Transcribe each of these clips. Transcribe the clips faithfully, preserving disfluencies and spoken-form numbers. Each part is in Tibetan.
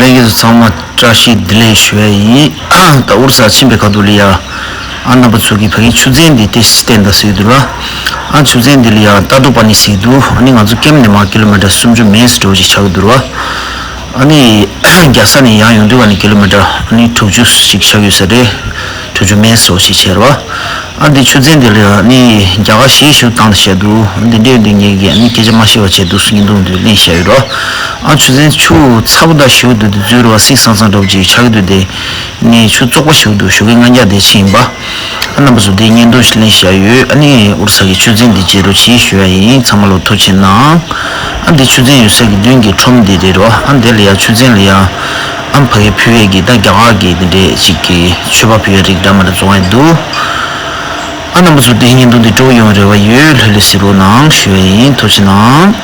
ལྷན་རྒྱས་ཚོ་ཚང་མ་བཀྲ་ཤིས་བདེ་ལེགས་ཞུ་ཡ་ཡིན། ད་ཨུ་རུ་ས་ཕྱིན་པའི་ཁ་ཐུག་ལ་ཡ། ཨ་རྣམ་པ་ཚོ་གི་ཕ་གིའི་ཆུ་ཚན་འདི་ཏོག་ཙམ་བསྟན་ད་ཟེར་གྱི་འདུག་ར། ཨ་ཆུ་ཚན་འདི་ལ་ཡ་ཏ་ཏོ་པ་ནི་ཟེར་གྱི་འདུག་ཨ་ནི་ང་ཚོ་ཀེམ་ནས་མར་ཀི་ལོ་མི་ཊར་སུམ་ཅུ་མན་ཙམ་འགྲོ་ཅིག་ཆགས་ཀྱི་འདུག་ར། ཨ་ནི་རྒྱལ་ས་ནས་ཡང་ཡོང་དུས་ཨ་ནི་ཀི་ལོ་མི་ཊར་ཨ་ནི་དྲུག་ཅུ་ཞིག་ཆགས་ཡོད་ས་རེད། དྲུག་ཅུ་མན་ཙམ་ཞིག་བྱས་ར། ཨ་འདི་ཆུ་ཚན་འདི་ལ་ཡ་ནི་རྒྱ་གར་གཞས་ཞིག་བཏང་བྱས་འདུག་ཨ་འདི་འདྲས་འདི་ངས་ཀྱིས་ཨ་ནི་སྐད་ཆ་མ་བཤད་པ་བྱས་འདུག་སུ་ཉིན་དུང་འདི་ལེན་བྱས་ཡོད་ར། ཨ་ཆུ་ཚན་ཆུ་ཚ་པོ་དང་ཞུ་འདུག་འདི་འཛུལ་ར་བ་སིག་སང་སང་འདྲ་པོ་ཅིག་ཆགས་ཀྱི་འདུག་དེ་ནི་ཆུ་བཙོག་པ་ཞུ་འདུག་ཞུ་གི་ང་རྒྱ་དེ་ཕྱིན་ཡིན་པ། ཨ་རྣམ་པ་ཚོ་འདི་བརྙན་ཐུང་ཞིག་ལེན་བྱས་ཡོད། ཨ་ནི་ཨུ་རུ་ས་གི་ཆུ་ཚན་འདི་མཇལ་རོགས་གྱིས་ཞུ་ཡ་ཡིན། ཚང་མ་ལོ་ཐུགས་རྗེ་གནང་། ཨ་འདི་ཆུ་ཚན་ཡོད་ས་གི་མདུན་གྱི་ཁྲོམ་འདི་རེད་རོ། ཨ་འདི་ལ་ཡ་ཆུ་ཚན་ལ་ཡ་ཨ་ཕ་གི་ཕུལ་ཡས་ཀྱི་ད་རྒྱ་གར་གྱི་འདི་འདྲས་ཅིག་གི་མཆོད་པ་ཕུལ་ཡས་རིགས་འདྲ་མ་འདྲ་བཙོང་ཡས་འདུག་ཨ་རྣམ་པ་ཚོ་འདི་བརྙན་ཐུང་འདི་སྤྲོ་པོ་ཡོང་རེ་བ་ཡོད། ལྷོད་ལྷོད་གཟིགས་རོགས་གནང་ཞུ་ཡས་ཡིན། ཐུགས་རྗེ་གནང་།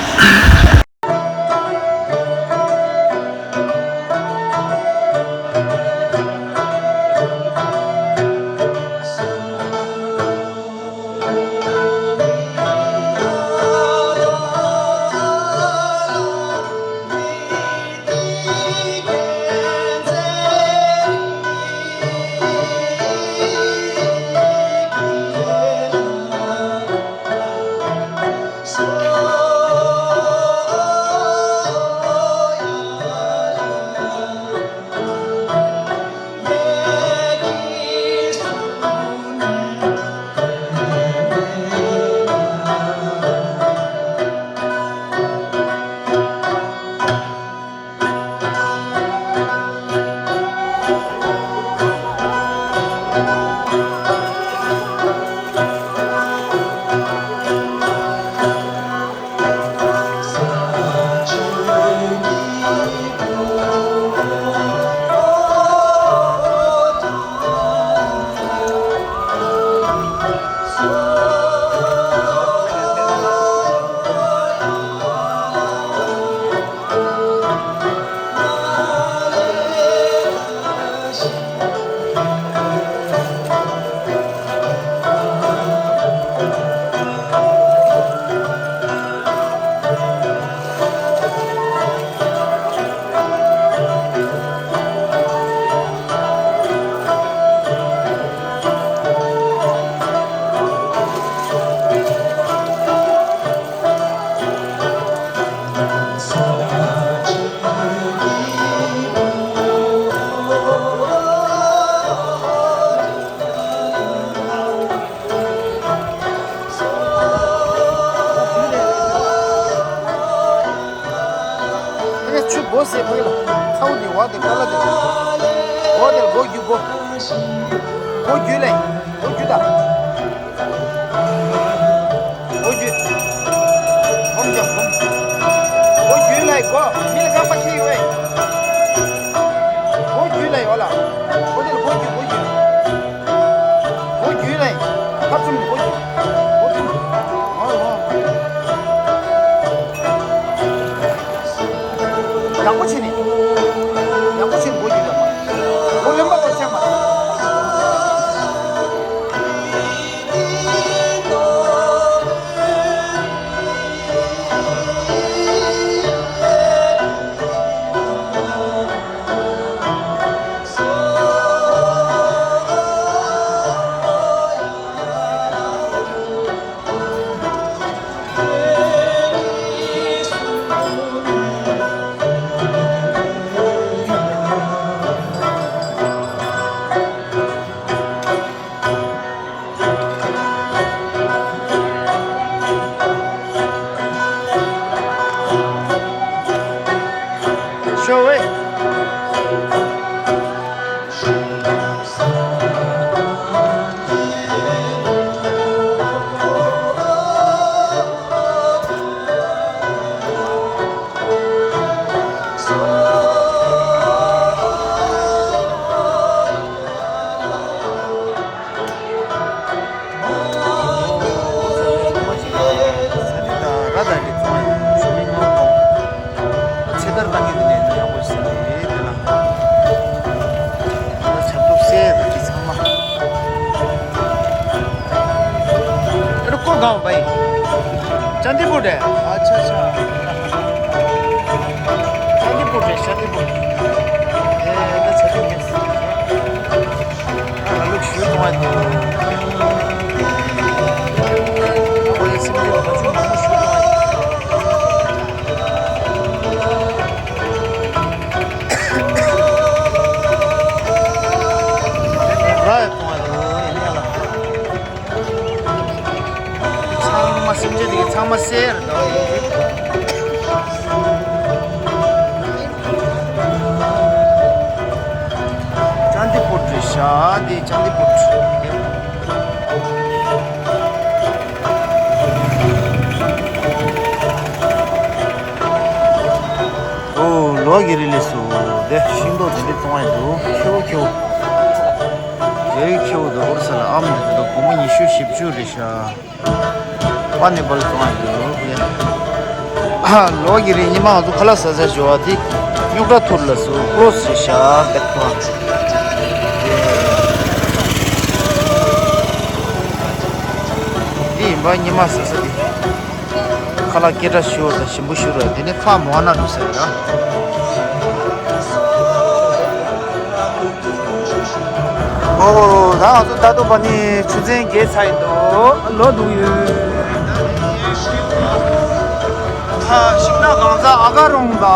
ཕ་གི་ཆུ་སྦོ་ཟེར། ཕ་གི་ལ་ཚ་བོ་དེ་བ་དེ་ཀ་ལ་དེ་སྦོ་དེ་ལ་སྦོ་རྒྱུ་སྦོ། སྦོ་རྒྱུ་ལེ། སྦོ་རྒྱུ་ད། སྒོ་རྒྱུ། སྒོམ་རྒྱབ་སྒོམ། སྒོ་རྒྱུ་ལ་སྒོ་མི་ལ་རྐང་པ་ཁྱེར་ཡོད་པས། སྒོ་རྒྱུ་ལ་ཡོད་ལ། སྒོ་དེ་ལ་སྒོ་རྒྱུ་སྒོ་རྒྱུ། སྒོ་རྒྱུ་ལ་ཁ་བཙུམ་སྒོ་རྒྱུ། སྒོ་བཙུམ། ཨོ་ཨོ། ཡག་པོ་བྱས་ནས། ཡག་པོ་བྱས་ནས་སྒོ་རྒྱུ་ལ་མ། སྒོ་ལེན་པ་སྒོ་ཆགས་མ། ཤོ་ཝེ། ཚེ་ཐར་བཏང་མཁན་དེ་ནས་ཡག་པོ་ཞིག་ཟེར་ནས་དེ་ལ་ཆབ་ཏུ་གསལ་དང་དེ་ཚང་མ། ཨ་རུ་ཀོ་གང་བའི་ཅན་དི་པུར་རེད། ཨ་ཆ་ཆ། ཅན་དི་པུར་རེད། ཅན་དི་པུར། ཤག་འདི་ཅང་ཏི་པུཊ། ཨོ་ལོ་གི་རི་ལས་སུ་དེ་ཤིང་ཏོག་དེ་འདྲ་བཙོང་ཡ་འདུག་ཁེའུ་ཁེའུ། དེ་ཁེའུ་དེ་འོར་ས་ལ་ཨམ་དེ་དག་སྒོར་མོ་ཉི་ཤུ་བཞི་བཅུ་རེད་ཤག་པ་ནི་པལ་གང་ཡོད། ལོ་གི་རིང་ཉི་མ་ང་ཚོ་ཁ་ལག་ཟ་ས་ཞོ་བ་དེ་རྙོག་དྲ་ཐུར་ལ་སུ་ཀོ་སི་ཤ་བེད་ཐོག་དེ་ཡིན་པ་ཉི་མ་ཟ་ས་དེ་ཁ་ལག་སྐད་གྲགས་ཤོར་དང་ཞིམ་པོ་ཤོར་བ་དེ་ནི་ཁ་མོ་ན་འགྲོ་ཟེར་ར། ཨོ། ད་ང་ཚོ་ད་དུ་བ་ནི་ཆུ་ཚན་རྒྱས་ཚར་ཡིན་འདུག་ལོ་འདུག་ཡོད། ཨ་ཤིང་ནགས་གངས་རྫ་ཨ་ག་རོང་དང་།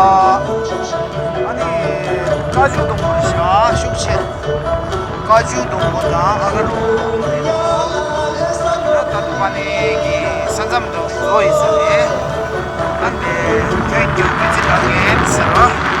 ཨ་ནི་ཀ་ཅུ་སྡོང་པོ་ཞག་ཤུགས་ཆེ། ཀ་ཅུ་སྡོང་པོ་དང་ཨ་ག་རོང་། ད་དུ་བ་ནི་གི་ས་མཚམས་དུ་བཟོ་ཡིན་ས་རེད། ཨ་ནི་ཐོན་རྒྱུ་མི་ཚེ་ལ་ངན་ཟེར་བ།